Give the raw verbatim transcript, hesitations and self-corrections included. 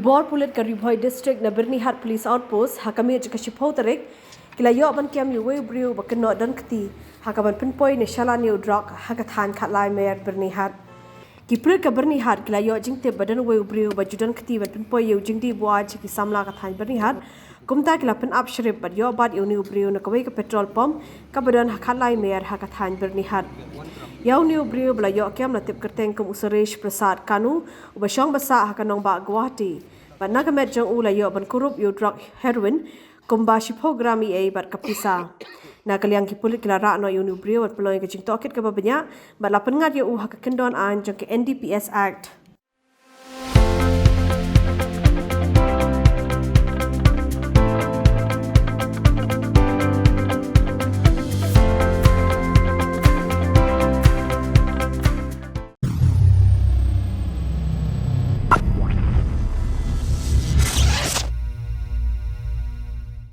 Bor pulit ka Ri Bhoi District na Byrnihat Police Outpost ha ka miet jong ka shiphew tarik ki la ïoh ban kem ïa uwei u briew uba kynnoh don kti ha ka ban pynpoi ne shalan ïa u drok ha ka thaiñ Khatlai Mer, Byrnihat. Ki pulit ka Byrnihat ki la ïoh jingtip ba don uwei u briew uba ju don kti ban pynpoi ïa u jingdih buaid sha ki samla ka thaiñ Byrnihat. Kumta ki la pynap shrip bad ïoh bat ïa une u briew na kawei ka petrol pump kaba don ha Khatlai Mer ha ka thaiñ Byrnihat. Ïa une u briew ba la ïoh kem la tip kyrteng kum u Suresh Prasad Kanu, uba shong ba sah ha ka nongbah Guwahati. Bad na ka met jong u la ïoh ban kurup ïa u drok heroin kumba shiphew gram ei ei bad ka pisa. Na ka liang ki pulit ki la rah noh ïa une u briew bad pynlong ïa ka jingtohkit kaba bniah bad la pynngat ïa u ha ka kyndon aiñ jong ka N D P S Act.